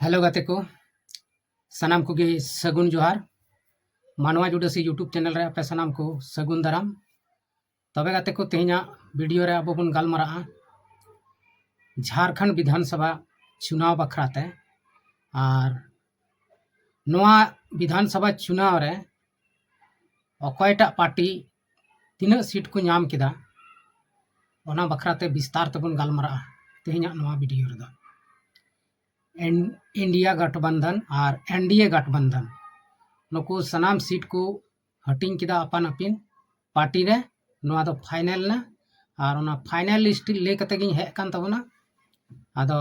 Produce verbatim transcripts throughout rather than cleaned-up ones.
Hello ᱜᱟᱛᱮ ᱠᱚ, ᱥᱟᱱᱟᱢ ᱠᱚᱜᱮ ᱥᱟᱹᱜᱩᱱ ᱡᱚᱦᱟᱨ᱾ ᱢᱟᱱᱣᱟ ᱡᱩᱰᱟᱹᱥᱤ YouTube ᱪᱮᱱᱮᱞ ᱨᱮ ᱟᱯᱮ ᱥᱟᱱᱟᱢ ᱠᱚ ᱥᱟᱹᱜᱩᱱ ᱫᱟᱨᱟᱢ᱾ ᱛᱚᱵᱮ ᱜᱟᱛᱮ ᱠᱚ, ᱛᱮᱦᱮᱧᱟᱜ ᱵᱷᱤᱰᱤᱭᱳ ᱨᱮ ᱟᱵᱚ ᱵᱚᱱ ᱜᱟᱞᱢᱟᱨᱟᱜᱼᱟ ᱡᱷᱟᱲᱠᱷᱚᱸᱰ ᱵᱤᱫᱷᱟᱱ ᱥᱚᱵᱷᱟ ᱪᱩᱱᱟᱣ ᱵᱟᱠᱷᱨᱟ ᱛᱮ᱾ ᱟᱨ ᱱᱚᱣᱟ ᱵᱤᱫᱷᱟᱱ ᱥᱚᱵᱷᱟ ᱪᱩᱱᱟᱣ ᱨᱮ ᱚᱠᱚᱭᱴᱟᱜ ᱯᱟᱨᱴᱤ ᱛᱤᱱᱟᱹᱜ ᱥᱤᱴ ᱠᱚ ᱧᱟᱢ ᱠᱮᱫᱟ, ᱚᱱᱟ ᱵᱟᱠᱷᱨᱟ ᱛᱮ ᱵᱤᱥᱛᱟᱨ ᱛᱮᱵᱚᱱ ᱜᱟᱞᱢᱟᱨᱟᱜᱼᱟ ᱛᱮᱦᱮᱧᱟᱜ ᱱᱚᱣᱟ ᱵᱷᱤᱰᱤᱭᱳ ᱨᱮᱫᱚ᱾ ᱤᱱ-, ᱤᱱᱰᱤᱭᱟ ᱜᱟᱴᱷᱵᱟᱱᱫᱷᱟᱱ ᱟᱨ NDA ᱜᱟᱴᱷᱵᱟᱱᱫᱷᱟᱱ, ᱱᱩᱠᱩ ᱥᱟᱱᱟᱢ ᱥᱤᱴ ᱠᱚ ᱦᱟᱹᱴᱤᱧ ᱠᱮᱫᱟ ᱟᱯᱟᱱ ᱟᱹᱯᱤᱱ ᱯᱟᱨᱴᱤ ᱨᱮ᱾ ᱱᱚᱣᱟ ᱫᱚ ᱯᱷᱟᱭᱱᱮᱞ ᱮᱱᱟ, ᱟᱨ ᱚᱱᱟ ᱯᱷᱟᱭᱱᱮᱞ ᱞᱤᱥᱴ ᱞᱟᱹᱭ ᱠᱟᱛᱮ ᱜᱤᱧ ᱦᱮᱡ ᱟᱠᱟᱱ ᱛᱟᱵᱚᱱᱟ᱾ ᱟᱫᱚ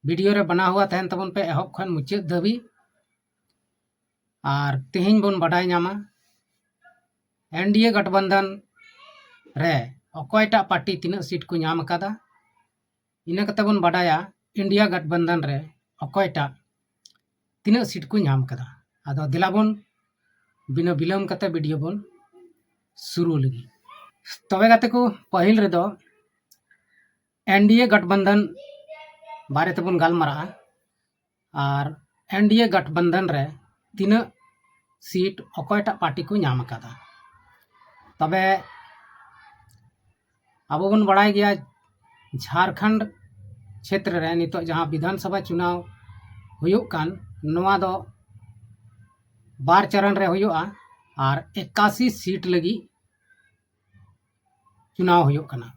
ᱵᱷᱤᱰᱤᱭᱳ ᱨᱮ ᱵᱟᱱᱟ ᱦᱩᱣᱟ ᱛᱟᱦᱮᱱ ᱛᱟᱵᱚᱱ ᱯᱮ ᱮᱦᱚᱵ ᱠᱷᱚᱱ ᱢᱩᱪᱟᱹᱫ ᱫᱷᱟᱹᱵᱤᱡ᱾ ᱟᱨ ᱛᱮᱦᱮᱧ ᱵᱚᱱ ᱵᱟᱰᱟᱭ ᱧᱟᱢᱟ NDA ᱜᱟᱴᱷᱵᱟᱱᱫᱷᱟᱱ ᱨᱮ ᱚᱠᱚᱭᱴᱟᱜ ᱯᱟᱨᱴᱤ ᱛᱤᱱᱟᱹᱜ ᱥᱤᱴ ᱠᱚ ᱧᱟᱢ ᱟᱠᱟᱫᱟ᱾ ᱤᱱᱟᱹ ᱠᱟᱛᱮ ᱵᱚᱱ ᱵᱟᱰᱟᱭᱟ ᱤᱱᱰᱤᱭᱟ ᱜᱟᱴᱷᱵᱟᱱᱫᱷᱟᱱ ᱨᱮ ᱚᱠᱚᱭᱴᱟᱜ ᱛᱤᱱᱟᱹᱜ ᱥᱤᱴ ᱠᱚ ᱧᱟᱢ ᱠᱟᱫᱟ᱾ ᱟᱫᱚ ᱫᱮᱞᱟ ᱵᱚᱱ ᱵᱤᱱᱟᱹ ᱵᱤᱞᱚᱢ ᱠᱟᱛᱮ ᱵᱷᱤᱰᱤᱭᱳ ᱵᱚᱱ ᱥᱩᱨᱩ ᱞᱮᱜᱮ᱾ ᱛᱚᱵᱮ ᱜᱟᱛᱮ ᱠᱚ, ᱯᱟᱹᱦᱤᱞ ᱨᱮᱫᱚ NDA ᱜᱟᱴᱷᱵᱟᱱᱫᱷᱟᱱ ᱵᱟᱨᱮ ᱛᱮᱵᱚᱱ ᱜᱟᱞᱢᱟᱨᱟᱜᱼᱟ᱾ ᱟᱨ NDA ᱜᱟᱴᱷᱵᱟᱱᱫᱷᱟᱱ ᱨᱮ ᱛᱤᱱᱟᱹᱜ ᱥᱤᱴ ᱚᱠᱚᱭᱴᱟᱜ ᱯᱟᱨᱴᱤ ᱠᱚ ᱧᱟᱢ ᱟᱠᱟᱫᱟ᱾ ᱛᱚᱵᱮ ᱟᱵᱚ ᱵᱚᱱ ᱵᱟᱲᱟᱭ ᱜᱮᱭᱟ, ᱡᱷᱟᱲᱠᱷᱚᱸᱰ ᱪᱷᱮᱛᱨᱚ ᱨᱮ ᱱᱤᱛᱚᱜ ᱡᱟᱦᱟᱸ ᱵᱤᱫᱷᱟᱱ ᱥᱚᱵᱷᱟ ᱪᱩᱱᱟᱣ ᱦᱩᱭᱩᱜ ᱠᱟᱱ, ᱱᱚᱣᱟ ᱫᱚ ᱵᱟᱨ ᱪᱚᱨᱚᱱ ᱨᱮ ᱦᱩᱭᱩᱜᱼᱟ ᱟᱨ ᱮᱠᱟᱥᱤ ᱥᱤᱴ ᱞᱟᱹᱜᱤᱫ ᱪᱩᱱᱟᱣ ᱦᱩᱭᱩᱜ ᱠᱟᱱᱟ᱾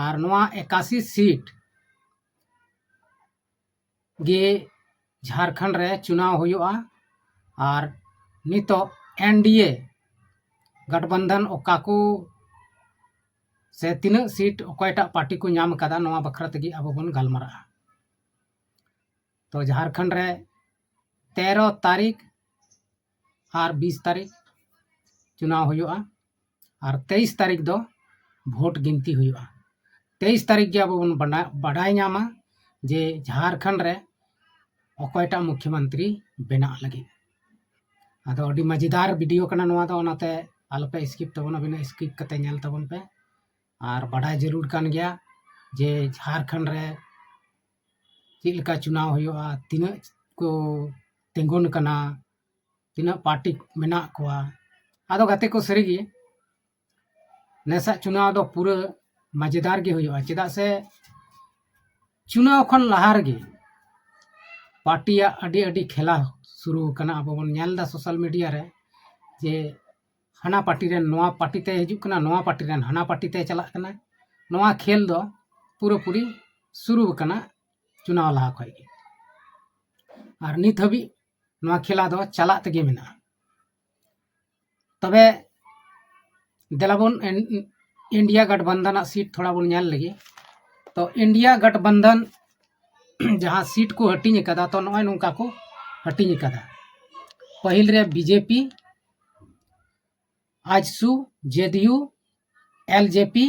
ᱟᱨ ᱱᱚᱣᱟ ᱮᱠᱟᱥᱤ ᱥᱤᱴ ᱜᱮ ᱡᱷᱟᱲᱠᱷᱚᱸᱰ ᱨᱮ ᱪᱩᱱᱟᱣ ᱦᱩᱭᱩᱜᱼᱟ᱾ ᱟᱨ ᱱᱤᱛᱚᱜ NDA ᱜᱟᱴᱷᱵᱟᱱᱫᱷᱟᱱ ᱚᱠᱟ ᱠᱚ ᱥᱮ ᱛᱤᱱᱟᱹᱜ ᱥᱤᱴ ᱚᱠᱚᱭᱴᱟᱜ ᱯᱟᱨᱴᱤ ᱠᱚ ᱧᱟᱢ ᱟᱠᱟᱫᱟ, ᱱᱚᱣᱟ ᱵᱟᱠᱷᱨᱟ ᱛᱮᱜᱮ ᱟᱵᱚ ᱵᱚᱱ ᱜᱟᱞᱢᱟᱨᱟᱜᱼᱟ᱾ ᱛᱚ ᱡᱷᱟᱲᱠᱷᱚᱸᱰ ᱨᱮ ᱛᱮᱨᱚ ᱛᱟᱹᱨᱤᱠᱷ ᱟᱨ ᱵᱤᱥ ᱛᱟᱹᱨᱤᱠᱷ ᱪᱩᱱᱟᱣ ᱦᱩᱭᱩᱜᱼᱟ᱾ ᱟᱨ ᱛᱮᱭᱤᱥ ᱛᱟᱹᱨᱤᱠᱷ ᱫᱚ ᱵᱷᱳᱴ ᱜᱤᱱᱛᱤ ᱦᱩᱭᱩᱜᱼᱟ᱾ ᱛᱮᱭᱤᱥ ᱛᱟᱹᱨᱤᱠᱷ ᱜᱮ ᱟᱵᱚ ᱵᱚᱱ ᱵᱟᱰᱟ-, ᱵᱟᱰᱟᱭ ᱧᱟᱢᱟ ᱡᱮ ᱡᱷᱟᱲᱠᱷᱚᱸᱰ ᱨᱮ ᱚᱠᱚᱭᱴᱟᱜ ᱢᱩᱠᱷᱭᱚᱢᱚᱱᱛᱨᱤ ᱵᱮᱱᱟᱜ ᱞᱟᱹᱜᱤᱫ᱾ ᱟᱫᱚ ᱟᱹᱰᱤ ᱢᱟᱡᱮᱫᱟᱨ ᱵᱷᱤᱰᱤᱭᱳ ᱠᱟᱱᱟ ᱱᱚᱣᱟ ᱫᱚ, ᱚᱱᱟᱛᱮ ᱟᱞᱚᱯᱮ ᱥᱠᱤᱯ ᱛᱟᱵᱚᱱᱟ, ᱵᱤᱱᱟᱹ ᱥᱠᱤᱯ ᱠᱟᱛᱮ ᱧᱮᱞ ᱛᱟᱵᱚᱱ ᱯᱮ᱾ ᱟᱨ ᱵᱟᱰᱟᱭ ᱡᱟᱹᱨᱩᱲ ᱠᱟᱱ ᱜᱮᱭᱟ ᱡᱮ ᱡᱷᱟᱲᱠᱷᱚᱸᱰ ᱨᱮ ᱪᱮᱫ ᱞᱮᱠᱟ ᱪᱩᱱᱟᱣ ᱦᱩᱭᱩᱜᱼᱟ, ᱛᱤᱱᱟᱹᱜ ᱠᱚ ᱛᱤᱸᱜᱩᱱ ᱠᱟᱱᱟ, ᱛᱤᱱᱟᱹᱜ ᱯᱟᱨᱴᱤ ᱢᱮᱱᱟᱜ ᱠᱚᱣᱟ᱾ ᱟᱫᱚ ᱜᱟᱛᱮ ᱠᱚ, ᱥᱟᱹᱨᱤᱜᱮ ᱱᱮᱥᱟᱜ ᱪᱩᱱᱟᱣ ᱫᱚ ᱯᱩᱨᱟᱹ ᱢᱟᱡᱮᱫᱟᱨ ᱜᱮ ᱦᱩᱭᱩᱜᱼᱟ, ᱪᱮᱫᱟᱜ ᱥᱮ ᱪᱩᱱᱟᱣ ᱠᱷᱚᱱ ᱞᱟᱦᱟ ᱨᱮᱜᱮ ᱯᱟᱨᱴᱤᱭᱟᱜ ᱟᱹᱰᱤ ᱟᱹᱰᱤ ᱠᱷᱮᱞᱟ ᱥᱩᱨᱩ ᱟᱠᱟᱱᱟ᱾ ᱟᱵᱚ ᱵᱚᱱ ᱧᱮᱞ ᱮᱫᱟ ᱥᱳᱥᱟᱞ ᱢᱤᱰᱤᱭᱟ ᱨᱮ ᱡᱮ ᱦᱟᱱᱟ ᱯᱟᱨᱴᱤ ᱨᱮᱱ ᱱᱚᱣᱟ ᱯᱟᱨᱴᱤ ᱛᱮ ᱦᱤᱡᱩᱜ ᱠᱟᱱᱟ, ᱱᱚᱣᱟ ᱯᱟᱨᱴᱤ ᱨᱮᱱ ᱦᱟᱱᱟ ᱯᱟᱨᱴᱤ ᱛᱮ ᱪᱟᱞᱟᱜ ᱠᱟᱱᱟ᱾ ᱱᱚᱣᱟ ᱠᱷᱮᱞ ᱫᱚ ᱯᱩᱨᱟᱹᱯᱩᱨᱤ ᱥᱩᱨᱩ ᱟᱠᱟᱱᱟ ᱪᱩᱱᱟᱣ ᱞᱟᱦᱟ ᱠᱷᱚᱱ ᱜᱮ᱾ ᱟᱨ ᱱᱤᱛ ᱦᱟᱹᱵᱤᱡ ᱱᱚᱣᱟ ᱠᱷᱮᱞᱟ ᱫᱚ ᱪᱟᱞᱟᱜ ᱛᱮᱜᱮ ᱢᱮᱱᱟᱜᱼᱟ᱾ ᱛᱚᱵᱮ ᱫᱮᱞᱟᱵᱚᱱ ᱤᱱ-, ᱤᱱᱰᱤᱭᱟ ᱜᱟᱴᱵᱟᱱᱫᱷᱟᱱᱟᱜ ᱥᱤᱴ ᱛᱷᱚᱲᱟ ᱵᱚᱱ ᱧᱮᱞ ᱞᱮᱜᱮ᱾ ᱛᱚ ᱤᱱᱰᱤᱭᱟ ᱜᱟᱴᱵᱟᱱᱫᱷᱟᱱ ᱡᱟᱦᱟᱸ ᱥᱤᱴ ᱠᱚ ᱦᱟᱹᱴᱤᱧ ᱟᱠᱟᱫᱟ, ᱛᱚ ᱱᱚᱜᱼᱚᱭ ᱱᱚᱝᱠᱟ ᱠᱚ ᱦᱟᱹᱴᱤᱧ ᱟᱠᱟᱫᱟ᱾ ᱯᱟᱹᱦᱤᱞ ᱨᱮ ᱵᱤᱡᱮᱯᱤ, ᱟᱡᱥᱩ, ᱡᱮᱰᱤᱭᱩ, ᱮᱞᱡᱮᱯᱤ,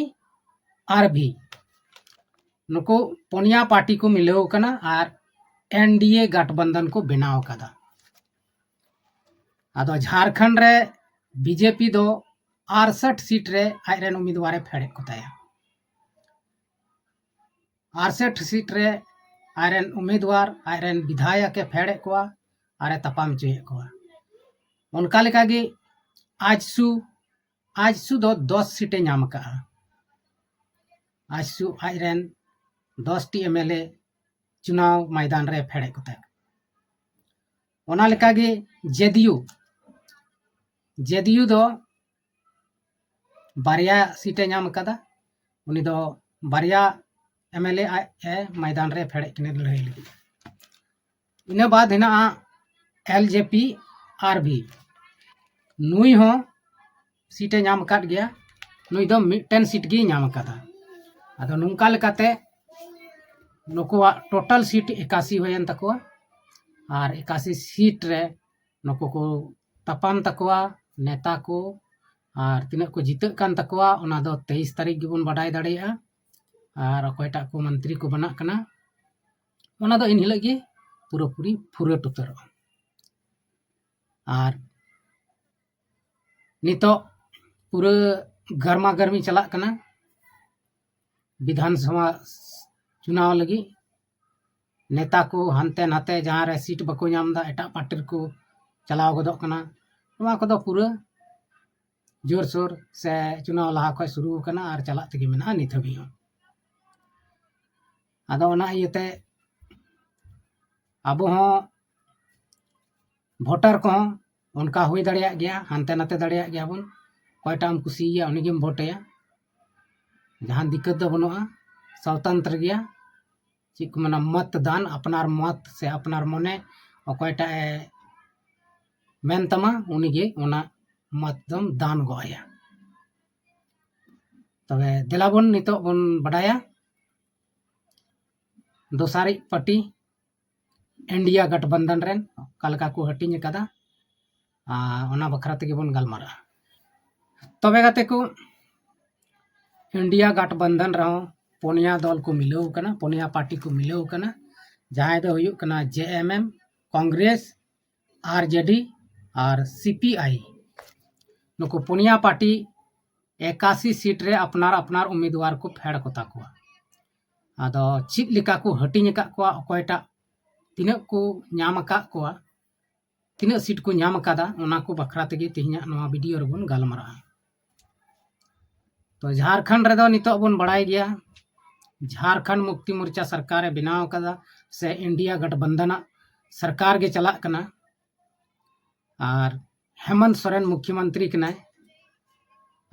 ᱟᱨᱵᱷᱤ, ᱱᱩᱠᱩ ᱯᱩᱱᱭᱟ ᱯᱟᱨᱴᱤ ᱠᱚ ᱢᱤᱞᱟᱹᱣ ᱟᱠᱟᱱᱟ ᱟᱨ ᱮᱱᱰᱤᱮ ᱜᱟᱴᱵᱟᱱᱫᱷᱟᱱ ᱠᱚ ᱵᱮᱱᱟᱣ ᱟᱠᱟᱫᱟ᱾ ᱟᱫᱚ ᱡᱷᱟᱲᱠᱷᱚᱸᱰ ᱨᱮ ᱵᱤᱡᱮᱯᱤ ᱫᱚ ᱟᱨᱥᱟᱴ ᱥᱤᱴ ᱨᱮ ᱟᱡᱨᱮᱱ ᱩᱢᱤᱫᱣᱟᱨᱮ ᱯᱷᱮᱰᱮᱫ ᱠᱚ ᱛᱟᱭᱟ᱾ ᱟᱨᱥᱟᱴ ᱥᱤᱴ ᱨᱮ ᱟᱡᱨᱮᱱ ᱩᱢᱤᱫᱣᱟᱨ, ᱟᱡᱨᱮᱱ ᱵᱤᱫᱷᱟᱭᱚᱠᱮ ᱯᱷᱮᱰᱮᱫ ᱠᱚᱣᱟ ᱟᱨᱮ ᱛᱟᱯᱟᱢ ᱦᱚᱪᱚᱭᱮᱫ ᱠᱚᱣᱟ᱾ ᱚᱱᱠᱟ ᱞᱮᱠᱟᱜᱮ ᱟᱡᱥᱩ, ᱟᱡᱥᱩ ᱫᱚ ᱫᱚᱥ ᱥᱤᱴᱮ ᱧᱟᱢ ᱟᱠᱟᱫᱼᱟ᱾ ᱟᱡᱥᱩ ᱟᱡᱨᱮᱱ ᱫᱚᱥ ᱴᱤ ᱮᱢᱮᱞᱮ ᱪᱩᱱᱟᱣ ᱢᱚᱭᱫᱟᱱ ᱨᱮ ᱯᱷᱮᱰᱮᱫ ᱠᱚ ᱛᱟᱦᱮᱸᱫ᱾ ᱚᱱᱟ ᱞᱮᱠᱟᱜᱮ ᱡᱮᱰᱤᱭᱩ, ᱡᱮᱰᱤᱭᱩ ᱫᱚ ᱵᱟᱨᱭᱟ ᱥᱤᱴᱮ ᱧᱟᱢ ᱟᱠᱟᱫᱟ᱾ ᱩᱱᱤ ᱫᱚ ᱵᱟᱨᱭᱟ ᱮᱢᱮᱞᱮ ᱟᱡ ᱮ ᱢᱚᱭᱫᱟᱱ ᱨᱮ ᱯᱷᱮᱰᱮᱫ ᱠᱤᱱᱟᱹ ᱞᱟᱹᱲᱦᱟᱹᱭ ᱞᱟᱹᱜᱤᱫ᱾ ᱤᱱᱟᱹ ᱵᱟᱫ ᱦᱮᱱᱟᱜᱼᱟ ᱮᱞᱡᱮᱯᱤ ᱟᱨᱵᱷᱤ᱾ ᱱᱩᱭ ᱦᱚᱸ ᱥᱤᱴᱮ ᱧᱟᱢ ᱟᱠᱟᱫ ᱜᱮᱭᱟ᱾ ᱱᱩᱭ ᱫᱚ ᱢᱤᱫᱴᱮᱱ ᱥᱤᱴ ᱜᱮᱭ ᱧᱟᱢ ᱟᱠᱟᱫᱟ᱾ ᱟᱫᱚ ᱱᱚᱝᱠᱟ ᱞᱮᱠᱟᱛᱮ ᱱᱩᱠᱩᱣᱟᱜ ᱴᱳᱴᱟᱞ ᱥᱤᱴ ᱮᱠᱟᱥᱤ ᱦᱩᱭᱮᱱ ᱛᱟᱠᱚᱣᱟ᱾ ᱟᱨ ᱮᱠᱟᱥᱤ ᱥᱤᱴ ᱨᱮ ᱱᱩᱠᱩ ᱠᱚ ᱛᱟᱯᱟᱢ ᱛᱟᱠᱚᱣᱟ ᱱᱮᱛᱟ ᱠᱚ᱾ ᱟᱨ ᱛᱤᱱᱟᱹᱜ ᱠᱚ ᱡᱤᱛᱟᱹᱜ ᱠᱟᱱ ᱛᱟᱠᱚᱣᱟ, ᱚᱱᱟ ᱫᱚ ᱛᱮᱭᱤᱥ ᱛᱟᱹᱨᱤᱠᱷ ᱜᱮᱵᱚᱱ ᱵᱟᱰᱟᱭ ᱫᱟᱲᱮᱭᱟᱜᱼᱟ᱾ ᱟᱨ ᱚᱠᱚᱭᱴᱟᱜ ᱠᱚ ᱢᱚᱱᱛᱨᱤ ᱠᱚ ᱵᱮᱱᱟᱜ ᱠᱟᱱᱟ, ᱚᱱᱟ ᱫᱚ ᱮᱱᱦᱤᱞᱳᱜ ᱜᱮ ᱯᱩᱨᱟᱹᱯᱩᱨᱤ ᱯᱷᱩᱨᱟᱹᱴ ᱩᱛᱟᱹᱨᱚᱜᱼᱟ᱾ ᱟᱨ ᱱᱤᱛᱚᱜ ᱯᱩᱨᱟᱹ ᱜᱟᱨᱢᱟ ᱜᱟᱨᱢᱤ ᱪᱟᱞᱟᱜ ᱠᱟᱱᱟ ᱵᱤᱫᱷᱟᱱ ᱥᱚᱵᱷᱟ ᱪᱩᱱᱟᱣ ᱞᱟᱹᱜᱤᱫ᱾ ᱱᱮᱛᱟ ᱠᱚ ᱦᱟᱱᱛᱮ ᱱᱟᱛᱮ ᱡᱟᱦᱟᱸ ᱨᱮ ᱥᱤᱴ ᱵᱟᱠᱚ ᱧᱟᱢ ᱮᱫᱟ, ᱮᱴᱟᱜ ᱯᱟᱨᱴᱤ ᱨᱮᱠᱚ ᱪᱟᱞᱟᱣ ᱜᱚᱫᱚᱜ ᱠᱟᱱᱟ᱾ ᱱᱚᱣᱟ ᱠᱚᱫᱚ ᱯᱩᱨᱟᱹ ᱡᱳᱨᱥᱳᱨ ᱥᱮ ᱪᱩᱱᱟᱣ ᱞᱟᱦᱟ ᱠᱷᱚᱱ ᱥᱩᱨᱩ ᱟᱠᱟᱱᱟ ᱟᱨ ᱪᱟᱞᱟᱜ ᱛᱮᱜᱮ ᱢᱮᱱᱟᱜᱼᱟ ᱱᱤᱛ ᱦᱟᱹᱵᱤᱡ ᱦᱚᱸ᱾ ᱟᱫᱚ ᱚᱱᱟ ᱤᱭᱟᱹᱛᱮ ᱟᱵᱚ ᱦᱚᱸ ᱵᱷᱳᱴᱟᱨ ᱠᱚᱦᱚᱸ ᱚᱱᱠᱟ ᱦᱩᱭ ᱫᱟᱲᱮᱭᱟᱜ ᱜᱮᱭᱟ, ᱦᱟᱱᱛᱮ ᱱᱟᱛᱮ ᱫᱟᱲᱮᱭᱟᱜ ᱜᱮᱭᱟ ᱵᱚᱱ᱾ ᱚᱠᱚᱭᱴᱟᱜ ᱮᱢ ᱠᱩᱥᱤᱭᱟᱭᱟ ᱩᱱᱤᱜᱮᱢ ᱵᱷᱳᱴ ᱟᱭᱟ, ᱡᱟᱦᱟᱱ ᱫᱤᱠᱠᱟᱹᱛ ᱫᱚ ᱵᱟᱹᱱᱩᱜᱼᱟ, ᱥᱚᱛᱚᱱᱛᱨᱚ ᱜᱮᱭᱟ᱾ ᱪᱮᱫ ᱠᱚ ᱢᱮᱱᱟ, ᱢᱚᱛ ᱫᱟᱱ, ᱟᱯᱱᱟᱨ ᱢᱚᱛ ᱥᱮ ᱟᱯᱱᱟᱨ ᱢᱚᱱᱮ ᱚᱠᱚᱭᱴᱟᱜ ᱮ ᱢᱮᱱ ᱛᱟᱢᱟ ᱩᱱᱤᱜᱮ ᱚᱱᱟ ᱢᱚᱛ ᱫᱚᱢ ᱫᱟᱱ ᱜᱚᱜ ᱟᱭᱟ᱾ ᱛᱚᱵᱮ ᱫᱮᱞᱟ ᱵᱚᱱ ᱱᱤᱛᱚᱜ ᱵᱚᱱ ᱵᱟᱰᱟᱭᱟ ᱫᱚᱥᱟᱨᱤᱡ ᱯᱟᱨᱴᱤ ᱤᱱᱰᱤᱭᱟ ᱜᱟᱴᱷᱵᱟᱱᱫᱷᱟᱱ ᱨᱮᱱ ᱚᱠᱟ ᱞᱮᱠᱟ ᱠᱚ ᱦᱟᱹᱴᱤᱧ ᱟᱠᱟᱫᱟ, ᱟᱨ ᱚᱱᱟ ᱵᱟᱠᱷᱨᱟ ᱛᱮᱜᱮ ᱵᱚᱱ ᱜᱟᱞᱢᱟᱨᱟᱜᱼᱟ᱾ ᱛᱚᱵᱮ ᱜᱟᱛᱮ ᱠᱚ, ᱤᱱᱰᱤᱭᱟ ᱜᱟᱴᱷᱵᱟᱱᱫᱷᱟᱱ ᱨᱮᱦᱚᱸ ᱯᱩᱱᱭᱟ ᱫᱚᱞ ᱠᱚ ᱢᱤᱞᱟᱹᱣ ᱟᱠᱟᱱᱟ, ᱯᱩᱱᱭᱟ ᱯᱟᱨᱴᱤ ᱠᱚ ᱢᱤᱞᱟᱹᱣ ᱟᱠᱟᱱᱟ, ᱡᱟᱦᱟᱸᱭ ᱫᱚ ᱦᱩᱭᱩᱜ ᱠᱟᱱᱟ ᱡᱮ ᱮᱢ ᱮᱢ, ᱠᱚᱝᱜᱨᱮᱥ, ᱟᱨ ᱡᱮ ᱰᱤ ᱟᱨ ᱥᱤ ᱯᱤ ᱟᱭ᱾ ᱱᱩᱠᱩ ᱯᱩᱱᱭᱟ ᱯᱟᱨᱴᱤ ᱮᱠᱟᱥᱤ ᱥᱤᱴ ᱨᱮ ᱟᱯᱱᱟᱨ ᱟᱯᱱᱟᱨ ᱩᱢᱤᱫᱣᱟᱨ ᱠᱚ ᱯᱷᱮᱰ ᱠᱚᱛᱟ ᱠᱚᱣᱟ᱾ ᱟᱫᱚ ᱪᱮᱫ ᱞᱮᱠᱟ ᱠᱚ ᱦᱟᱹᱴᱤᱧ ᱟᱠᱟᱫ ᱠᱚᱣᱟ, ᱚᱠᱚᱭᱴᱟᱜ ᱛᱤᱱᱟᱹᱜ ᱠᱚ ᱧᱟᱢ ᱟᱠᱟᱫ ᱠᱚᱣᱟ, ᱛᱤᱱᱟᱹᱜ ᱥᱤᱴ ᱠᱚ ᱧᱟᱢ ᱟᱠᱟᱫᱟ, ᱚᱱᱟ ᱠᱚ ᱵᱟᱠᱷᱨᱟ ᱛᱮᱜᱮ ᱛᱮᱦᱮᱧᱟᱜ ᱱᱚᱣᱟ ᱵᱷᱤᱰᱤᱭᱳ ᱨᱮᱵᱚᱱ ᱜᱟᱞᱢᱟᱨᱟᱜᱼᱟ᱾ ᱛᱚ ᱡᱷᱟᱲᱠᱷᱚᱸᱰ ᱨᱮᱫᱚ ᱱᱤᱛᱚᱜ ᱵᱚᱱ ᱵᱟᱲᱟᱭ ᱜᱮᱭᱟ, ᱡᱷᱟᱲᱠᱷᱚᱸᱰ ᱢᱩᱠᱛᱤ ᱢᱳᱨᱪᱟ ᱥᱚᱨᱠᱟᱨᱮ ᱵᱮᱱᱟᱣ ᱟᱠᱟᱫᱟ ᱥᱮ ᱤᱱᱰᱤᱭᱟ ᱜᱟᱴᱷᱵᱟᱱᱫᱷᱟᱱᱟᱜ ᱥᱚᱨᱠᱟᱨ ᱜᱮ ᱪᱟᱞᱟᱜ ᱠᱟᱱᱟ᱾ ᱟᱨ ᱦᱮᱢᱚᱱᱛ ᱥᱚᱨᱮᱱ ᱢᱩᱠᱷᱭᱚᱢᱚᱱᱛᱨᱤ ᱠᱟᱱᱟᱭ᱾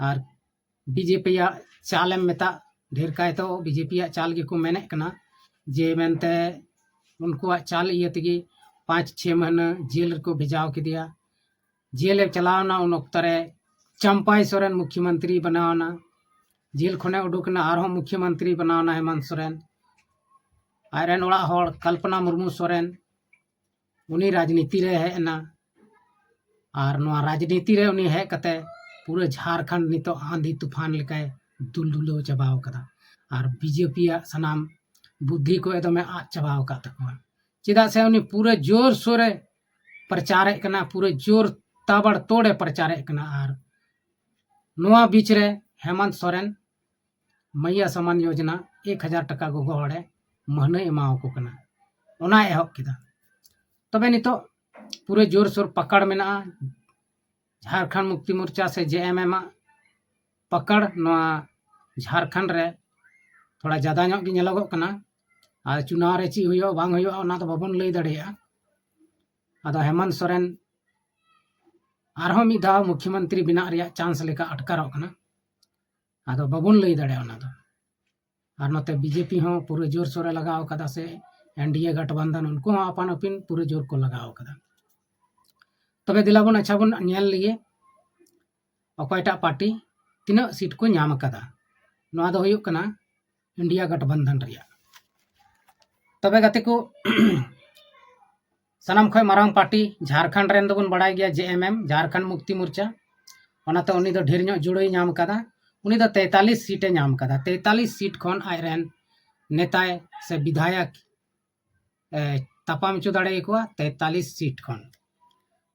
ᱟᱨ ᱵᱤ ᱡᱮ ᱯᱤ ᱭᱟᱜ ᱪᱟᱞᱮᱢ ᱢᱮᱛᱟᱜ, ᱰᱷᱮᱨ ᱠᱟᱭᱛᱮ ᱵᱤ ᱡᱮ ᱯᱤ ᱭᱟᱜ ᱪᱟᱞ ᱜᱮᱠᱚ ᱢᱮᱱᱮᱫ ᱠᱟᱱᱟ, ᱡᱮ ᱢᱮᱱᱛᱮ ᱩᱱᱠᱩᱣᱟᱜ ᱪᱟᱞ ᱤᱭᱟᱹ ᱛᱮᱜᱮ ᱯᱟᱸᱪ ᱪᱷᱮ ᱢᱟᱹᱦᱱᱟᱹ ᱡᱮᱞ ᱨᱮᱠᱚ ᱵᱷᱮᱡᱟᱣ ᱠᱮᱫᱮᱭᱟ᱾ ᱡᱮᱞᱮ ᱪᱟᱞᱟᱣ ᱮᱱᱟ, ᱩᱱ ᱚᱠᱛᱚ ᱨᱮ ᱪᱟᱢᱯᱟᱭ ᱥᱚᱨᱮᱱ ᱢᱩᱠᱷᱭᱚᱢᱚᱱᱛᱨᱤ ᱵᱮᱱᱟᱣ ᱮᱱᱟ᱾ ᱡᱮᱞ ᱠᱷᱚᱱᱮ ᱩᱰᱩᱠ ᱮᱱᱟ, ᱟᱨᱦᱚᱸ ᱢᱩᱠᱷᱭᱚᱢᱚᱱᱛᱨᱤ ᱵᱮᱱᱟᱣ ᱮᱱᱟ ᱦᱮᱢᱚᱱᱛ ᱥᱚᱨᱮᱱ᱾ ᱟᱡ ᱨᱮᱱ ᱚᱲᱟᱜ ᱦᱚᱲ ᱠᱚᱞᱯᱚᱱᱟ ᱢᱩᱨᱢᱩ ᱥᱚᱨᱮᱱ, ᱩᱱᱤ ᱨᱟᱡᱽᱱᱤᱛᱤ ᱨᱮ ᱦᱮᱡ ᱮᱱᱟ᱾ ᱟᱨ ᱱᱚᱣᱟ ᱨᱟᱡᱽᱱᱤᱛᱤ ᱨᱮ ᱩᱱᱤ ᱦᱮᱡ ᱠᱟᱛᱮ ᱯᱩᱨᱟᱹ ᱡᱷᱟᱲᱠᱷᱚᱸᱰ ᱱᱤᱛᱚᱜ ᱟᱸᱫᱷᱤ ᱛᱩᱯᱷᱟᱱ ᱞᱮᱠᱟᱭ ᱫᱩᱞ ᱰᱩᱞᱟᱹᱣ ᱪᱟᱵᱟᱣ ᱠᱟᱫᱟ᱾ ᱟᱨ ᱵᱤ ᱡᱮ ᱯᱤ ᱭᱟᱜ ᱥᱟᱱᱟᱢ ᱵᱩᱫᱽᱫᱷᱤ ᱠᱚ ᱮᱠᱫᱚᱢᱮ ᱟᱫ ᱪᱟᱵᱟᱣ ᱟᱠᱟᱫ ᱛᱟᱠᱚᱣᱟ᱾ ᱪᱮᱫᱟᱜ ᱥᱮ ᱩᱱᱤ ᱯᱩᱨᱟᱹ ᱡᱳᱨ ᱥᱳᱨᱮ ᱯᱨᱚᱪᱟᱨᱮᱫ ᱠᱟᱱᱟ, ᱯᱩᱨᱟᱹ ᱡᱳᱨ ᱛᱟᱵᱟᱲ ᱛᱳᱲᱮ ᱯᱨᱚᱪᱟᱨᱮᱫ ᱠᱟᱱᱟ᱾ ᱟᱨ ᱱᱚᱣᱟ ᱵᱤᱪ ᱨᱮ ᱦᱮᱢᱚᱱᱛ ᱥᱚᱨᱮᱱ ᱢᱟᱹᱭᱭᱟ ᱥᱚᱢᱟᱱ ᱭᱳᱡᱚᱱᱟ ᱮᱠ ᱦᱟᱡᱟᱨ ᱴᱟᱠᱟ ᱜᱚᱜᱚ ᱦᱚᱲᱮ ᱢᱟᱹᱦᱱᱟᱹᱭ ᱮᱢᱟᱣᱟᱠᱚ ᱠᱟᱱᱟ᱾ ᱚᱱᱟᱭ ᱮᱦᱚᱵ ᱠᱮᱫᱟ᱾ ᱛᱚᱵᱮ ᱱᱤᱛᱚᱜ ᱯᱩᱨᱟᱹ ᱡᱳᱨᱥᱳᱨ ᱯᱟᱠᱟᱲ ᱢᱮᱱᱟᱜᱼᱟ ᱡᱷᱟᱲᱠᱷᱚᱸᱰ ᱢᱩᱠᱛᱤ ᱢᱳᱨᱪᱟ ᱥᱮ ᱡᱮ ᱮᱢ ᱮᱢ ᱟᱜ ᱯᱟᱠᱟᱲ ᱱᱚᱣᱟ ᱡᱷᱟᱲᱠᱷᱚᱸᱰ ᱨᱮ ᱛᱷᱚᱲᱟ ᱡᱟᱫᱟ ᱧᱚᱜ ᱜᱮ ᱧᱮᱞᱚᱜᱚᱜ ᱠᱟᱱᱟ᱾ ᱟᱨ ᱪᱩᱱᱟᱣ ᱨᱮ ᱪᱮᱫ ᱦᱩᱭᱩᱜᱼᱟ ᱵᱟᱝ ᱦᱩᱭᱩᱜᱼᱟ ᱚᱱᱟ ᱫᱚ ᱵᱟᱵᱚᱱ ᱞᱟᱹᱭ ᱫᱟᱲᱮᱭᱟᱜᱼᱟ᱾ ᱟᱫᱚ ᱦᱮᱢᱚᱱᱛ ᱥᱚᱨᱮᱱ ᱟᱨᱦᱚᱸ ᱢᱤᱫ ᱫᱷᱟᱣ ᱢᱩᱠᱷᱭᱚᱢᱚᱱᱛᱨᱤ ᱵᱮᱱᱟᱜ ᱨᱮᱭᱟᱜ ᱪᱟᱱᱥ ᱞᱮᱠᱟ ᱟᱴᱠᱟᱨᱚᱜ ᱠᱟᱱᱟ᱾ ᱟᱫᱚ ᱵᱟᱵᱚᱱ ᱞᱟᱹᱭ ᱫᱟᱲᱮᱭᱟᱜᱼᱟ ᱚᱱᱟ ᱫᱚ᱾ ᱟᱨ ᱱᱚᱛᱮ ᱵᱤᱡᱮᱯᱤ ᱦᱚᱸ ᱯᱩᱨᱟᱹ ᱡᱳᱨᱥᱳᱨᱮ ᱞᱟᱜᱟᱣ ᱠᱟᱫᱟ ᱥᱮ ᱮᱱᱰᱤᱮ ᱜᱟᱴᱷᱵᱟᱱᱫᱷᱟᱱ, ᱩᱱᱠᱩ ᱦᱚᱸ ᱟᱯᱟᱱ ᱟᱹᱯᱤᱱ ᱯᱩᱨᱟᱹ ᱡᱳᱨ ᱠᱚ ᱞᱟᱜᱟᱣ ᱠᱟᱫᱟ᱾ ᱛᱚᱵᱮ ᱫᱮᱞᱟ ᱵᱚᱱ, ᱟᱪᱪᱷᱟ ᱵᱚᱱ ᱧᱮᱞ ᱞᱮᱜᱮ ᱚᱠᱚᱭᱴᱟᱜ ᱯᱟᱨᱴᱤ ᱛᱤᱱᱟᱹᱜ ᱥᱤᱴ ᱠᱚ ᱧᱟᱢ ᱟᱠᱟᱫᱟ᱾ ᱱᱚᱣᱟ ᱫᱚ ᱦᱩᱭᱩᱜ ᱠᱟᱱᱟ ᱤᱱᱰᱤᱭᱟ ᱜᱟᱴᱷᱵᱟᱱᱫᱷᱟᱱ ᱨᱮᱭᱟᱜ᱾ ᱛᱚᱵᱮ ᱜᱟᱛᱮ ᱠᱚ, ᱥᱟᱱᱟᱢ ᱠᱷᱚᱱ ᱢᱟᱨᱟᱝ ᱯᱟᱨᱴᱤ ᱡᱷᱟᱲᱠᱷᱚᱸᱰ ᱨᱮᱱ ᱫᱚᱵᱚᱱ ᱵᱟᱲᱟᱭ ᱜᱮᱭᱟ, ᱡᱮ ᱮᱢ ᱮᱢ, ᱡᱷᱟᱲᱠᱷᱚᱸᱰ ᱢᱩᱠᱛᱤ ᱢᱳᱨᱪᱟ᱾ ᱚᱱᱟᱛᱮ ᱩᱱᱤ ᱫᱚ ᱰᱷᱮᱨ ᱧᱚᱜ ᱡᱩᱲᱟᱹᱭ ᱧᱟᱢ ᱠᱟᱫᱟ᱾ ᱩᱱᱤ ᱫᱚ ᱛᱮᱛᱟᱞᱤᱥ ᱥᱤᱴ ᱮ ᱧᱟᱢ ᱠᱟᱫᱟ᱾ ᱛᱮᱛᱟᱞᱤᱥ ᱥᱤᱴ ᱠᱷᱚᱱ ᱟᱡᱨᱮᱱ ᱱᱮᱛᱟᱭ ᱥᱮ ᱵᱤᱫᱷᱟᱭᱚᱠ ᱮ, ᱛᱟᱯᱟᱢ ᱦᱚᱪᱚ ᱫᱟᱲᱮᱭᱟᱠᱚᱣᱟ ᱛᱮᱛᱟᱞᱤᱥ ᱥᱤᱴ ᱠᱷᱚᱱ᱾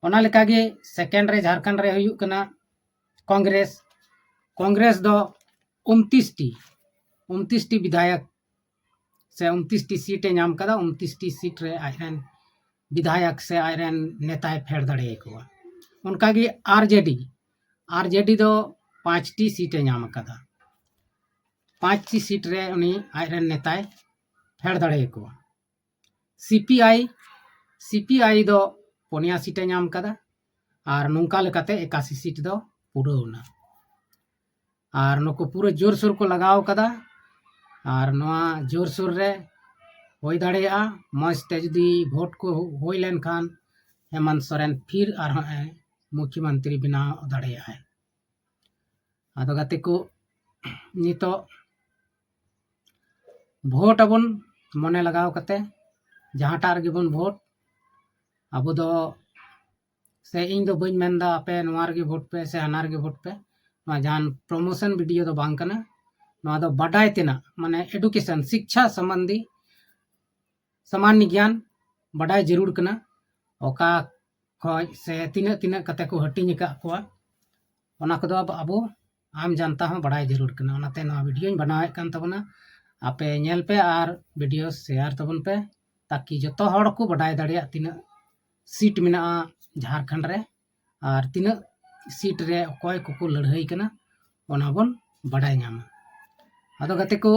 ᱚᱱᱟ ᱞᱮᱠᱟᱜᱮ ᱥᱮᱠᱮᱱᱰ ᱨᱮ ᱡᱷᱟᱲᱠᱷᱚᱸᱰ ᱨᱮ ᱦᱩᱭᱩᱜ ᱠᱟᱱᱟ ᱠᱚᱝᱜᱨᱮᱥ᱾ ᱠᱚᱝᱜᱨᱮᱥ ᱫᱚ ᱩᱱᱛᱤᱥ ᱴᱤ, ᱩᱱᱛᱤᱥ ᱴᱤ ᱵᱤᱫᱷᱟᱭᱚᱠ ᱥᱮ ᱩᱱᱛᱤᱥ ᱴᱤ ᱥᱤᱴ ᱮ ᱧᱟᱢ ᱠᱟᱫᱟ᱾ ᱩᱱᱛᱤᱥ ᱴᱤ ᱥᱤᱴ ᱨᱮ ᱟᱡᱨᱮᱱ ᱵᱤᱫᱷᱟᱭᱚᱠ ᱥᱮ ᱟᱡᱨᱮᱱ ᱱᱮᱛᱟᱭ ᱯᱷᱮᱰ ᱫᱟᱲᱮᱭᱟᱠᱚᱣᱟ᱾ ᱚᱱᱠᱟᱜᱮ ᱟᱨ ᱡᱮ ᱰᱤ, ᱟᱨ ᱡᱮ ᱰᱤ ᱫᱚ ᱯᱟᱸᱪ ᱴᱤ ᱥᱤᱴ ᱮ ᱧᱟᱢ ᱟᱠᱟᱫᱟ᱾ ᱯᱟᱸᱪ ᱴᱤ ᱥᱤᱴ ᱨᱮ ᱩᱱᱤ ᱟᱡᱨᱮᱱ ᱱᱮᱛᱟᱭ ᱯᱷᱮᱰ ᱫᱟᱲᱮᱭᱟᱠᱚᱣᱟ᱾ C P I, C P I ᱫᱚ ᱯᱩᱱᱭᱟ ᱥᱤᱴ ᱮ ᱧᱟᱢ ᱠᱟᱫᱟ᱾ ᱟᱨ ᱱᱚᱝᱠᱟ ᱞᱮᱠᱟᱛᱮ ᱮᱠᱟᱥᱤ ᱥᱤᱴ ᱫᱚ ᱯᱩᱨᱟᱹᱣ ᱮᱱᱟ᱾ ᱟᱨ ᱱᱩᱠᱩ ᱯᱩᱨᱟᱹ ᱡᱳᱨᱥᱳᱨ ᱠᱚ ᱞᱟᱜᱟᱣ ᱠᱟᱫᱟ᱾ ᱟᱨ ᱱᱚᱣᱟ ᱡᱳᱨᱥᱳᱨ ᱨᱮ ᱦᱩᱭ ᱫᱟᱲᱮᱭᱟᱜᱼᱟ, ᱢᱚᱡᱽ ᱛᱮ ᱡᱩᱫᱤ ᱵᱷᱳᱴ ᱠᱚ ᱦᱩᱭ ᱞᱮᱱᱠᱷᱟᱱ ᱦᱮᱢᱚᱱᱛ ᱥᱚᱨᱮᱱ ᱯᱷᱤᱨ ᱟᱨᱦᱚᱸ ᱮ ᱢᱩᱠᱷᱭᱚᱢᱚᱱᱛᱨᱤ ᱵᱮᱱᱟᱣ ᱫᱟᱲᱮᱭᱟᱜᱼᱟᱭ᱾ ᱟᱫᱚ ᱜᱟᱛᱮ ᱠᱚ, ᱱᱤᱛᱚᱜ ᱵᱷᱳᱴ ᱟᱵᱚᱱ ᱢᱚᱱᱮ ᱞᱟᱜᱟᱣ ᱠᱟᱛᱮ, ᱡᱟᱦᱟᱸᱴᱟᱜ ᱨᱮᱜᱮ ᱵᱚᱱ ᱵᱷᱳᱴ, ᱟᱵᱚ ᱫᱚ, ᱥᱮ ᱤᱧ ᱫᱚ ᱵᱟᱹᱧ ᱢᱮᱱᱫᱟ ᱟᱯᱮ ᱱᱚᱣᱟ ᱨᱮᱜᱮ ᱵᱷᱳᱴ ᱯᱮ ᱥᱮ ᱦᱟᱱᱟ ᱨᱮᱜᱮ ᱵᱷᱳᱴ ᱯᱮ᱾ ᱱᱚᱣᱟ ᱡᱟᱦᱟᱱ ᱯᱨᱳᱢᱳᱥᱚᱱ ᱵᱷᱤᱰᱤᱭᱳ ᱫᱚ ᱵᱟᱝ ᱠᱟᱱᱟ᱾ ᱱᱚᱣᱟ ᱫᱚ ᱵᱟᱰᱟᱭ ᱛᱮᱱᱟᱜ, ᱢᱟᱱᱮ ᱮᱰᱩᱠᱮᱥᱚᱱ, ᱥᱤᱠᱪᱷᱟ ᱥᱚᱢᱵᱚᱱᱫᱷᱤ ᱥᱟᱢᱟᱱᱱᱚ ᱜᱮᱭᱟᱱ ᱵᱟᱰᱟᱭ ᱡᱟᱹᱨᱩᱲ ᱠᱟᱱᱟ᱾ ᱚᱠᱟ ᱠᱷᱚᱡ ᱥᱮ ᱛᱤᱱᱟᱹᱜ ᱛᱤᱱᱟᱹᱜ ᱠᱟᱛᱮ ᱠᱚ ᱦᱟᱹᱴᱤᱧ ᱟᱠᱟᱫ ᱠᱚᱣᱟ, ᱚᱱᱟ ᱠᱚᱫᱚ ᱟᱵᱚ, ᱟᱵᱚ ᱟᱢ ᱡᱟᱱᱛᱟ ᱦᱚᱸ ᱵᱟᱰᱟᱭ ᱡᱟᱹᱨᱩᱲ ᱠᱟᱱᱟ᱾ ᱚᱱᱟᱛᱮ ᱱᱚᱣᱟ ᱵᱷᱤᱰᱤᱭᱳᱧ ᱵᱮᱱᱟᱣᱮᱫ ᱠᱟᱱ ᱛᱟᱵᱚᱱᱟ᱾ ᱟᱯᱮ ᱧᱮᱞ ᱯᱮ ᱟᱨ ᱵᱷᱤᱰᱤᱭᱳ ᱥᱮᱭᱟᱨ ᱛᱟᱵᱚᱱ ᱯᱮ᱾ ᱛᱟᱠᱤ ᱡᱚᱛᱚ ᱦᱚᱲ ᱠᱚ ᱵᱟᱰᱟᱭ ᱫᱟᱲᱮᱭᱟᱜ ᱛᱤᱱᱟᱹᱜ ᱥᱤᱴ ᱢᱮᱱᱟᱜᱼᱟ ᱡᱷᱟᱲᱠᱷᱚᱸᱰ ᱨᱮ ᱟᱨ ᱛᱤᱱᱟᱹᱜ ᱥᱤᱴ ᱨᱮ ᱚᱠᱚᱭ ᱠᱚᱠᱚ ᱞᱟᱹᱲᱦᱟᱹᱭ ᱠᱟᱱᱟ, ᱚᱱᱟ ᱵᱚᱱ ᱵᱟᱰᱟᱭ ᱧᱟᱢᱟ᱾ ᱟᱫᱚ ᱜᱟᱛᱮ ᱠᱚ,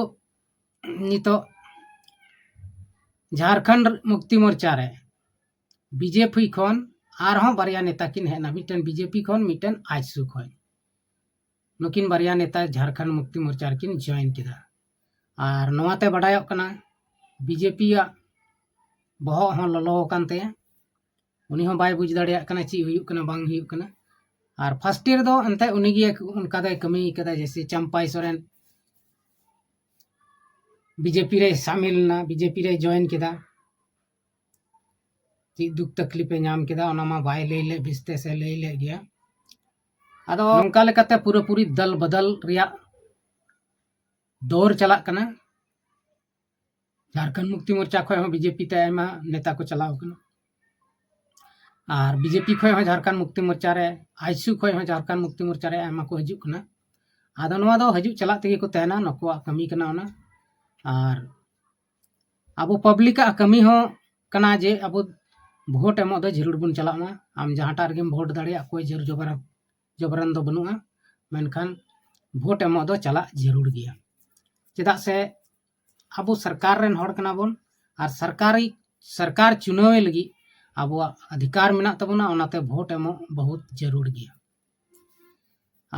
ᱱᱤᱛᱚᱜ ᱡᱷᱟᱲᱠᱷᱚᱸᱰ ᱢᱩᱠᱛᱤ ᱢᱳᱨᱪᱟ ᱨᱮ ᱵᱤᱡᱮᱯᱤ ᱠᱷᱚᱱ ᱟᱨᱦᱚᱸ ᱵᱟᱨᱭᱟ ᱱᱮᱛᱟ ᱠᱤᱱ ᱦᱮᱡ ᱮᱱᱟ, ᱢᱤᱫᱴᱮᱱ ᱵᱤᱡᱮᱯᱤ ᱠᱷᱚᱱ, ᱢᱤᱫᱴᱮᱱ ᱟᱡᱥᱩ ᱠᱷᱚᱱ᱾ ᱱᱩᱠᱤᱱ ᱵᱟᱨᱭᱟ ᱱᱮᱛᱟ ᱡᱷᱟᱲᱠᱷᱚᱸᱰ ᱢᱩᱠᱛᱤ ᱢᱳᱨᱪᱟ ᱨᱮᱠᱤᱱ ᱡᱚᱭᱮᱱ ᱠᱮᱫᱟ᱾ ᱟᱨ ᱱᱚᱣᱟᱛᱮ ᱵᱟᱰᱟᱭᱚᱜ ᱠᱟᱱᱟ, ᱵᱤᱡᱮᱯᱤᱭᱟᱜ ᱵᱚᱦᱚᱜ ᱦᱚᱸ ᱞᱚᱞᱚ ᱟᱠᱟᱱ ᱛᱟᱭᱟ᱾ ᱩᱱᱤ ᱦᱚᱸ ᱵᱟᱭ ᱵᱩᱡᱽ ᱫᱟᱲᱮᱭᱟᱜ ᱠᱟᱱᱟ ᱪᱮᱫ ᱦᱩᱭᱩᱜ ᱠᱟᱱᱟ, ᱵᱟᱝ ᱦᱩᱭᱩᱜ ᱠᱟᱱᱟ᱾ ᱟᱨ ᱯᱷᱟᱥᱴ ᱨᱮᱫᱚ ᱮᱱᱛᱮ ᱩᱱᱤᱜᱮ ᱚᱱᱠᱟ ᱫᱚᱭ ᱠᱟᱹᱢᱤ ᱠᱟᱫᱟ, ᱡᱮᱭᱥᱮ ᱪᱟᱢᱯᱟᱭ ᱥᱚᱨᱮᱱ ᱵᱤᱡᱮᱯᱤ ᱨᱮᱭ ᱥᱟᱢᱤᱞ ᱮᱱᱟ, ᱵᱤᱡᱮᱯᱤ ᱨᱮᱭ ᱡᱚᱭᱮᱱ ᱠᱮᱫᱟ᱾ ᱪᱮᱫ ᱫᱩᱠ ᱛᱟᱠᱞᱤᱯ ᱮ ᱧᱟᱢ ᱠᱮᱫᱟ, ᱚᱱᱟ ᱢᱟ ᱵᱟᱭ ᱞᱟᱹᱭ ᱞᱮᱫ ᱵᱮᱥᱛᱮ ᱥᱮ ᱞᱟᱹᱭ ᱞᱮᱫ ᱜᱮᱭᱟ᱾ ᱟᱫᱚ ᱱᱚᱝᱠᱟ ᱞᱮᱠᱟᱛᱮ ᱯᱩᱨᱟᱹᱯᱩᱨᱤ ᱫᱟᱞ ᱵᱟᱫᱟᱞ ᱨᱮᱭᱟᱜ ᱫᱚᱨ ᱪᱟᱞᱟᱜ ᱠᱟᱱᱟ᱾ ᱡᱷᱟᱲᱠᱷᱚᱸᱰ ᱢᱩᱠᱛᱤ ᱢᱳᱨᱪᱟ ᱠᱷᱚᱱ ᱦᱚᱸ ᱵᱤᱡᱮᱯᱤ ᱛᱮ ᱟᱭᱢᱟ ᱱᱮᱛᱟ ᱠᱚ ᱪᱟᱞᱟᱣ ᱠᱟᱱᱟ, ᱟᱨ ᱵᱤᱡᱮᱯᱤ ᱠᱷᱚᱱ ᱦᱚᱸ ᱡᱷᱟᱲᱠᱷᱚᱸᱰ ᱢᱩᱠᱛᱤ ᱢᱳᱨᱪᱟ ᱨᱮ, ᱟᱡᱥᱩ ᱠᱷᱚᱱ ᱦᱚᱸ ᱡᱷᱟᱲᱠᱷᱚᱸᱰ ᱢᱩᱠᱛᱤ ᱢᱳᱨᱪᱟ ᱨᱮ ᱟᱭᱢᱟ ᱠᱚ ᱦᱤᱡᱩᱜ ᱠᱟᱱᱟ᱾ ᱟᱫᱚ ᱱᱚᱣᱟ ᱫᱚ ᱦᱤᱡᱩᱜ ᱪᱟᱞᱟᱜ ᱛᱮᱜᱮ ᱠᱚ ᱛᱟᱦᱮᱱᱟ, ᱱᱩᱠᱩᱣᱟᱜ ᱠᱟᱹᱢᱤ ᱠᱟᱱᱟ ᱚᱱᱟ᱾ ᱟᱨ ᱟᱵᱚ ᱯᱟᱵᱽᱞᱤᱠᱟᱜ ᱠᱟᱹᱢᱤ ᱦᱚᱸ ᱠᱟᱱᱟ ᱡᱮ ᱟᱵᱚ ᱵᱷᱳᱴ ᱮᱢᱚᱜ ᱫᱚ ᱡᱟᱹᱨᱩᱲ ᱵᱚᱱ ᱪᱟᱞᱟᱜ ᱢᱟ᱾ ᱟᱢ ᱡᱟᱦᱟᱸᱴᱟᱜ ᱨᱮᱜᱮᱢ ᱵᱷᱳᱴ ᱫᱟᱲᱮᱭᱟᱜᱼᱟ, ᱚᱠᱚᱭ ᱡᱳᱨ ᱡᱚᱵᱚᱨ ᱡᱚᱵᱚᱨᱟᱱ ᱫᱚ ᱵᱟᱹᱱᱩᱜᱼᱟ, ᱢᱮᱱᱠᱷᱟᱱ ᱵᱷᱳᱴ ᱮᱢᱚᱜ ᱫᱚ ᱪᱟᱞᱟᱜ ᱡᱟᱹᱨᱩᱲ ᱜᱮᱭᱟ᱾ ᱪᱮᱫᱟᱜ ᱥᱮ ᱟᱵᱚ ᱥᱚᱨᱠᱟᱨ ᱨᱮᱱ ᱦᱚᱲ ᱠᱟᱱᱟ ᱵᱚᱱ, ᱟᱨ ᱥᱚᱨᱠᱟᱨᱤ ᱥᱚᱨᱠᱟᱨ ᱪᱩᱱᱟᱹᱣᱮ ᱞᱟᱹᱜᱤᱫ ᱟᱵᱚᱣᱟᱜ ᱚᱫᱷᱤᱠᱟᱨ ᱢᱮᱱᱟᱜ ᱛᱟᱵᱚᱱᱟ, ᱚᱱᱟᱛᱮ ᱵᱷᱳᱴ ᱮᱢᱚᱜ ᱵᱚᱦᱩᱛ ᱡᱟᱹᱨᱩᱲ ᱜᱮᱭᱟ᱾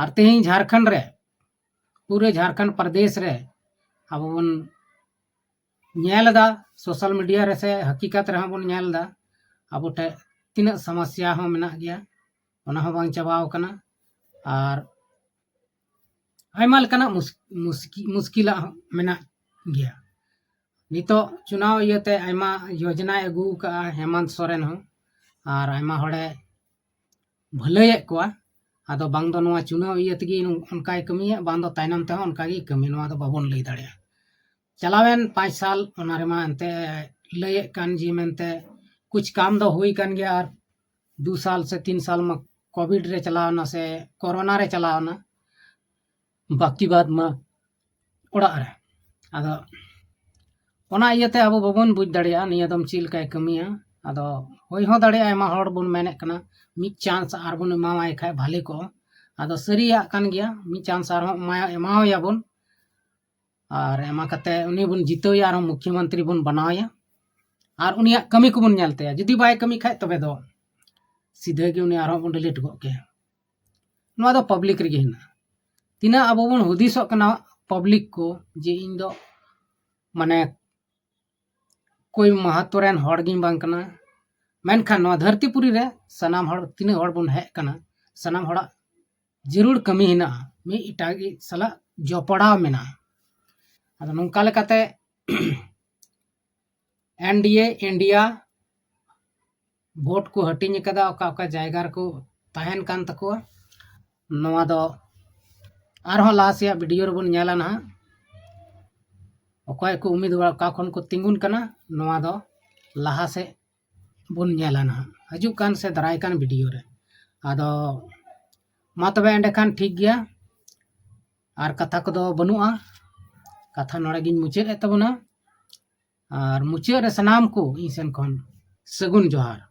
ᱟᱨ ᱛᱮᱦᱮᱧ ᱡᱷᱟᱲᱠᱷᱚᱸᱰ ᱨᱮ, ᱯᱩᱨᱟᱹ ᱡᱷᱟᱲᱠᱷᱚᱸᱰ ᱯᱨᱚᱫᱮᱥ ᱨᱮ ᱟᱵᱚ ᱵᱚᱱ ᱧᱮᱞ ᱮᱫᱟ, ᱥᱳᱥᱟᱞ ᱢᱤᱰᱤᱭᱟ ᱨᱮ ᱥᱮ ᱦᱟᱹᱠᱤᱠᱟᱛ ᱨᱮᱦᱚᱸ ᱵᱚᱱ ᱧᱮᱞ ᱮᱫᱟ, ᱟᱵᱚ ᱴᱷᱮᱱ ᱛᱤᱱᱟᱹᱜ ᱥᱚᱢᱚᱥᱥᱟ ᱦᱚᱸ ᱢᱮᱱᱟᱜ ᱜᱮᱭᱟ, ᱚᱱᱟ ᱦᱚᱸ ᱵᱟᱝ ᱪᱟᱵᱟᱣ ᱠᱟᱱᱟ᱾ ᱟᱨ ᱟᱭᱢᱟ ᱞᱮᱠᱟᱱᱟᱜ ᱢᱩᱥ-, ᱢᱩᱥᱠᱤ-, ᱢᱩᱥᱠᱤᱞᱟᱜ ᱦᱚᱸ ᱢᱮᱱᱟᱜ ᱜᱮᱭᱟ᱾ ᱱᱤᱛᱚᱜ ᱪᱩᱱᱟᱣ ᱤᱭᱟᱹᱛᱮ ᱟᱭᱢᱟ ᱭᱳᱡᱚᱱᱟᱭ ᱟᱹᱜᱩ ᱟᱠᱟᱫᱼᱟ ᱦᱮᱢᱟᱱᱛ ᱥᱚᱨᱮᱱ ᱦᱚᱸ, ᱟᱨ ᱟᱭᱢᱟ ᱦᱚᱲᱮ ᱵᱷᱟᱹᱞᱟᱹᱭᱮᱫ ᱠᱚᱣᱟ᱾ ᱟᱫᱚ ᱵᱟᱝ ᱫᱚ ᱱᱚᱣᱟ ᱪᱩᱱᱟᱣ ᱤᱭᱟᱹ ᱛᱮᱜᱮ ᱱᱚᱝ-, ᱚᱱᱠᱟᱭ ᱠᱟᱹᱢᱤᱭᱟ, ᱵᱟᱝ ᱫᱚ ᱛᱟᱭᱱᱚᱢ ᱛᱮᱦᱚᱸ ᱚᱱᱠᱟ ᱜᱮ ᱠᱟᱹᱢᱤ, ᱱᱚᱣᱟ ᱫᱚ ᱵᱟᱵᱚᱱ ᱞᱟᱹᱭ ᱫᱟᱲᱮᱭᱟᱜᱼᱟ᱾ ᱪᱟᱞᱟᱣᱮᱱ ᱯᱟᱸᱪ ᱥᱟᱞ ᱚᱱᱟ ᱨᱮᱢᱟ ᱮᱱᱛᱮ ᱞᱟᱹᱭᱮᱫ ᱠᱟᱱ ᱡᱮ ᱢᱮᱱᱛᱮ ᱠᱩᱪ ᱠᱟᱢ ᱫᱚ ᱦᱩᱭ ᱠᱟᱱ ᱜᱮᱭᱟ, ᱟᱨ ᱫᱩ ᱥᱟᱞ ᱥᱮ ᱛᱤᱱ ᱥᱟᱞ ᱢᱟ ᱠᱳᱵᱷᱤᱰ ᱨᱮ ᱪᱟᱞᱟᱣᱱᱟ ᱥᱮ ᱠᱳᱨᱳᱱᱟ ᱨᱮ ᱪᱟᱞᱟᱣᱱᱟ, ᱵᱟᱹᱠᱤ ᱵᱟᱫ ᱢᱟ ᱚᱲᱟᱜ ᱨᱮ᱾ ᱟᱫᱚ ᱚᱱᱟ ᱤᱭᱟᱹᱛᱮ ᱟᱵᱚ ᱵᱟᱵᱚᱱ ᱵᱩᱡᱽ ᱫᱟᱲᱮᱭᱟᱜᱼᱟ ᱱᱤᱭᱟᱹ ᱫᱚᱢ ᱪᱮᱫ ᱞᱮᱠᱟᱭ ᱠᱟᱹᱢᱤᱭᱟ᱾ ᱟᱫᱚ ᱦᱩᱭ ᱦᱚᱸ ᱫᱟᱲᱮᱭᱟᱜᱼᱟ, ᱟᱭᱢᱟ ᱦᱚᱲ ᱵᱚᱱ ᱢᱮᱱᱮᱫ ᱠᱟᱱᱟ ᱢᱤᱫ ᱪᱟᱱᱥ ᱟᱨ ᱵᱚᱱ ᱮᱢᱟᱣᱟᱭ ᱠᱷᱟᱡ ᱵᱷᱟᱞᱮ ᱠᱚᱜᱼᱟ᱾ ᱟᱫᱚ ᱥᱟᱹᱨᱤᱭᱟᱜ ᱠᱟᱱ ᱜᱮᱭᱟ, ᱢᱤᱫ ᱪᱟᱱᱥ ᱟᱨᱦᱚᱸ ᱮᱢᱟᱭᱟ, ᱮᱢᱟᱣᱟᱭᱟᱵᱚᱱ᱾ ᱟᱨ ᱮᱢᱟ ᱠᱟᱛᱮ ᱩᱱᱤ ᱵᱚᱱ ᱡᱤᱛᱟᱹᱣᱮᱭᱟ, ᱟᱨᱦᱚᱸ ᱢᱩᱠᱷᱭᱚᱢᱚᱱᱛᱨᱤ ᱵᱚᱱ ᱵᱮᱱᱟᱣᱮᱭᱟ᱾ ᱟᱨ ᱩᱱᱤᱭᱟᱜ ᱠᱟᱹᱢᱤ ᱠᱚᱵᱚᱱ ᱧᱮᱞ ᱛᱟᱭᱟ᱾ ᱡᱩᱫᱤ ᱵᱟᱭ ᱠᱟᱹᱢᱤ ᱠᱷᱟᱡ ᱛᱚᱵᱮ ᱫᱚ ᱥᱤᱫᱷᱟᱹ ᱜᱮ ᱩᱱᱤ ᱟᱨᱦᱚᱸ ᱵᱚᱱ ᱰᱤᱞᱤᱴ ᱜᱚᱫ ᱠᱟᱭᱟ᱾ ᱱᱚᱣᱟ ᱫᱚ ᱯᱟᱵᱽᱞᱤᱠ ᱨᱮᱜᱮ ᱦᱮᱱᱟᱜᱼᱟ᱾ ᱛᱤᱱᱟᱹᱜ ᱟᱵᱚ ᱵᱚᱱ ᱦᱩᱫᱤᱥᱚᱜ ᱠᱟᱱᱟ ᱯᱟᱵᱽᱞᱤᱠ ᱠᱚ ᱡᱮ ᱤᱧ ᱫᱚ ᱢᱟᱱᱮ ᱠᱳᱭ ᱢᱟᱦᱟᱛᱚ ᱨᱮᱱ ᱦᱚᱲ ᱜᱤᱧ ᱵᱟᱝ ᱠᱟᱱᱟ, ᱢᱮᱱᱠᱷᱟᱱ ᱱᱚᱣᱟ ᱫᱷᱟᱹᱨᱛᱤ ᱯᱩᱨᱤ ᱨᱮ ᱥᱟᱱᱟᱢ ᱦᱚᱲ, ᱛᱤᱱᱟᱹᱜ ᱦᱚᱲ ᱵᱚᱱ ᱦᱮᱡ ᱠᱟᱱᱟ, ᱥᱟᱱᱟᱢ ᱦᱚᱲᱟᱜ ᱡᱟᱹᱨᱩᱲ ᱠᱟᱹᱢᱤ ᱦᱮᱱᱟᱜᱼᱟ, ᱢᱤᱫ ᱮᱴᱟᱜᱤᱡ ᱥᱟᱞᱟᱜ ᱡᱚᱯᱲᱟᱣ ᱢᱮᱱᱟᱜᱼᱟ᱾ ᱟᱫᱚ ᱱᱚᱝᱠᱟ ᱞᱮᱠᱟᱛᱮ ᱮᱱ ᱰᱤ ᱮ ᱤᱱᱰᱤᱭᱟ ᱵᱷᱳᱴ ᱠᱚ ᱦᱟᱹᱴᱤᱧ ᱟᱠᱟᱫᱟ, ᱚᱠᱟ ᱚᱠᱟ ᱡᱟᱭᱜᱟ ᱨᱮᱠᱚ ᱛᱟᱦᱮᱱ ᱠᱟᱱ ᱛᱟᱠᱚᱣᱟ᱾ ᱱᱚᱣᱟ ᱫᱚ ᱟᱨᱦᱚᱸ ᱞᱟᱦᱟ ᱥᱮᱭᱟᱜ ᱵᱷᱤᱰᱤᱭᱳ ᱨᱮᱵᱚᱱ ᱧᱮᱞᱟ ᱱᱟᱦᱟᱜ, ᱚᱠᱚᱭ ᱠᱚ ᱩᱢᱤᱫᱣᱟᱨ ᱚᱠᱟ ᱠᱷᱚᱱ ᱠᱚ ᱛᱤᱸᱜᱩᱱ ᱠᱟᱱᱟ, ᱱᱚᱣᱟ ᱫᱚ ᱞᱟᱦᱟ ᱥᱮᱫ ᱵᱚᱱ ᱧᱮᱞᱟ ᱱᱟᱦᱟᱜ ᱦᱤᱡᱩᱜ ᱠᱟᱱ ᱥᱮ ᱫᱟᱨᱟᱭ ᱠᱟᱱ ᱵᱷᱤᱰᱤᱭᱳ ᱨᱮ᱾ ᱟᱫᱚ ᱢᱟ ᱛᱚᱵᱮ ᱮᱸᱰᱮᱠᱷᱟᱱ ᱴᱷᱤᱠ ᱜᱮᱭᱟ, ᱟᱨ ᱠᱟᱛᱷᱟ ᱠᱚᱫᱚ ᱵᱟᱹᱱᱩᱜᱼᱟ, ᱠᱟᱛᱷᱟ ᱱᱚᱰᱮ ᱜᱤᱧ ᱢᱩᱪᱟᱹᱫ ᱮᱫ ᱛᱟᱵᱚᱱᱟ᱾ ᱟᱨ ᱢᱩᱪᱟᱹᱫ ᱨᱮ ᱥᱟᱱᱟᱢ ᱠᱚ ᱤᱧ ᱥᱮᱱ ᱠᱷᱚᱱ ᱥᱟᱹᱜᱩᱱ ᱡᱚᱦᱟᱨ᱾